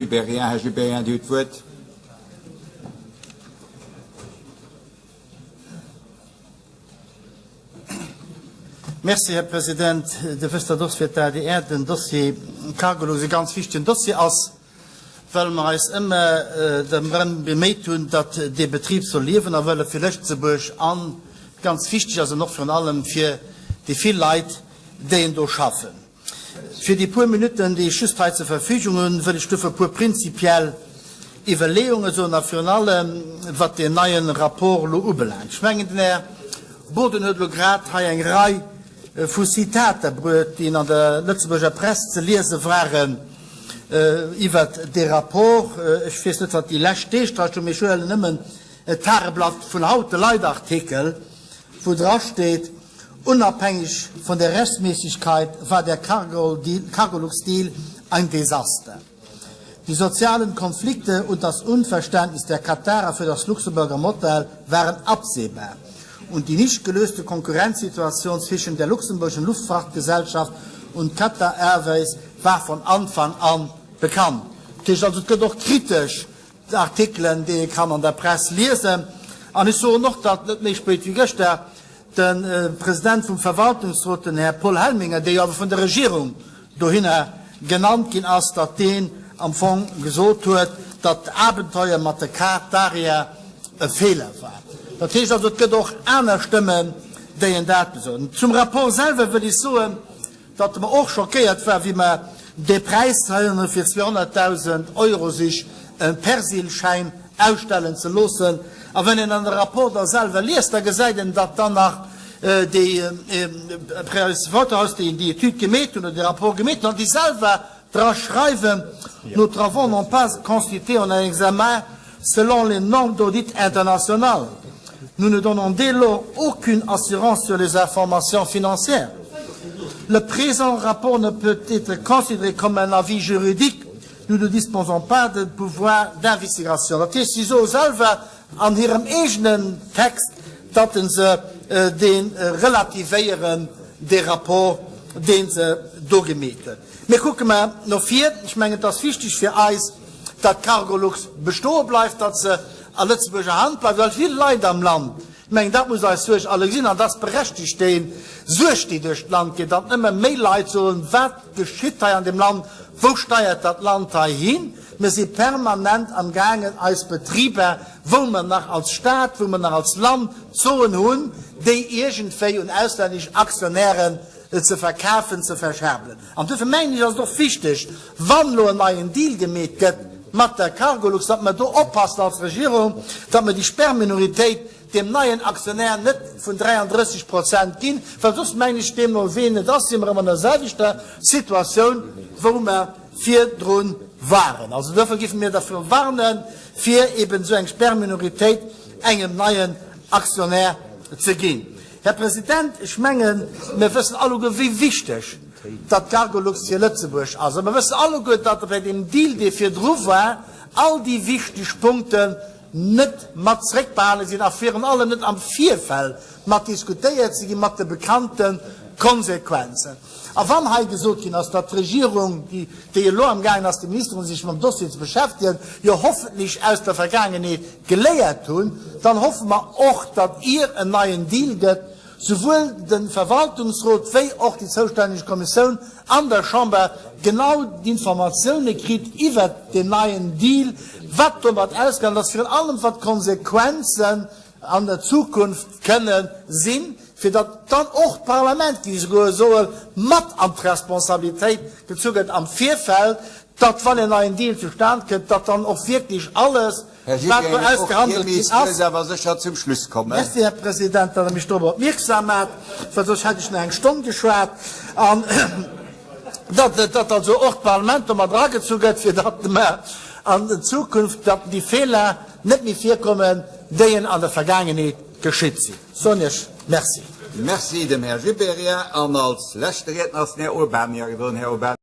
Gibéryen. Här Gibéryen, Dir hutt d'Wuert. Merci, Här President. Dir wësst, datt och fir d'ADR den Dossier Cargolux e ganz wichtegen Dossier ass, well mer eis ëmmer drëm beméit hunn, datt dee Betrib soll liewen a well e fir Lëtzebuerg an ganz wichteg ass an och virun allem fir déi vill Leit, déi en do schaffen. Fir déi puer Minutten, déi ech just hei zur Verfügung hunn, wëll ech dofir e puer prinzipiell Iwwerleeunge soen, a virun allem wat deen neie Rapport elo ubelaangt. Ech mengen, den Här Boden huet elo grad hei eng Rei vu Zitater bruet, déi an der Lëtzebuerger Press ze liese waren iwwert dee Rapport. Ech weess net, wat déi lescht Deeg drastoung, mee ech huelen nëmmen d'Tageblatt vun haut, de Leitartikel, wou drasteet, Unabhängig von der Rechtmäßigkeit war der Cargolux-Deal ein Desaster. Die sozialen Konflikte und das Unverständnis der Katarer für das Luxemburger Modell waren absehbar und die nicht gelöste Konkurrenzsituation zwischen der luxemburgischen Luftfahrtgesellschaft und Qatar Airways war von Anfang an bekannt. Dat heescht also, et gëtt och kritesch Artikelen, déi ee kann an der Press liesen. An ech soen och, datt net méi spéit wéi gëschter de President vum Verwaltungsrot, den Här Paul Helminger, dee jo awer vun der Regierung dohinner genannt ginn ass, datt deen am Fong gesot huet, datt d'Abenteuer mat de Qatarier e Feeler war. Dat heescht also, et gëtt och aner Stëmmen, déi en dat besoen. Zum Rapport selwer wëll ech soen, datt mer och schockéiert war, wéi mer dee Präis hei hunn, fir 200.000 Euro sech e Persilschäin ausstellen ze loossen. A wann een dann de Rapport da selwer liest, da gesäit een, datt dann nach déi Price-Waterhouse, déi déi Etüd gemeet hunn oder dee Rapport gemeet hunn, déi selwer dra schreiwen, Nos travaux n'ont pas consisté en un examen selon les normes d'audit internationales. Nous ne donnons dès lors aucune assurance sur les informations financières. Le présent rapport ne peut être considéré comme un avis juridique. Nous ne disposons pas de pouvoir d'investigation. Dat heescht, si soe selwer an hirem eegenen Text, datt se dee relativéieren, dee Rapport, dee se do gemeet hunn. Mee kucke mer no vir. Ech mengen, et ass wichteg fir eis, datt d'Cargolux bestoe bleift, datt se a Lëtzebuerger Hand bleift, well vill Leit am Land, ech mengen, dat muss eis Suerg alle sinn, an dat ass berechtigt, déi Suerg, déi duerch d'Land geet, datt ëmmer méi Leit soen, Wat geschitt hei an deem Land, wou steiert dat Land hei hin? Mir si permanent amgaangen, eis Betriber, wou mer nach als Stat, wou mer nach als Land d'Soen hunn, déi iergendwéi un auslännesch Aktionären ze verkafen, ze verscherbelen. An duerfir mengen ech, ass et och wichteg, wann elo en neien Deal gemeet gëtt mat der Cargolux, datt mer do oppassen als Regierung, datt mer déi Sperrminoritéit deem neien Aktionär net vun 33 Prozent ginn, well soss, mengen ech, deemno ween et ass, si mer erëm an der selwechter Situatioun, wou mer virdru waren. Also duerfir géife mir dervir warnen, fir eben esou eng Sperrminoritéit engem neien Aktionär ze ginn. Här President, ech mengen, mir wëssen alleguer, wéi wichteg datt d'Cargolux fir Lëtzebuerg ass. A mir wëssen alleguer, datt bei deem Deal, dee virdru war, all déi wichteg Punkten net mat zréckbehale sinn a virun allem net am Virfeld mat diskutéiert si ginn, mat de bekannte Konsequenzen. A wann hei gesot ginn ass, datt d'Regierung, déi elo amgaangen ass, de Ministeren, sech mam Dossier ze beschäftegen, jo hoffentlech aus der Vergaangenheet geléiert hunn, dann hoffe mer och, datt ier en neien Deal gëtt, souwuel de Verwaltungsrot wéi och déi zoustänneg Kommissioun an der Chamber genau d'Informatioune kritt iwwert deen neien Deal, wat domat ausgaangen ass, virun allem wat d'Konsequenzen an der Zukunft kënne sinn, fir datt dann och d'Parlament, géif ech esouguer soen, mat an d'Responsabilitéit gezu gëtt am Virfeld, datt, wann en neien Deal zustan kënnt, datt dann och wierklech alles, Här wat do Gibéryen, och Dir ausgehandelt ginn misst ass. lues awer sécher zum Schluss kommen. Merci, Här President, datt Der mech dorobber opmierksam maacht, well soss hätt ech nach eng Stonn geschwat. An datt, datt also och d'Parlament do mat eragezu gëtt, fir datt mer an Zukunft, datt déi Feeler net méi virkommen, déi en an der Vergaangenheet geschitt sinn. Soen Iech Merci. Merci dem Här Gibéryen. An als leschte Riedner ass den Här Urbany agedoen. Här Urbany.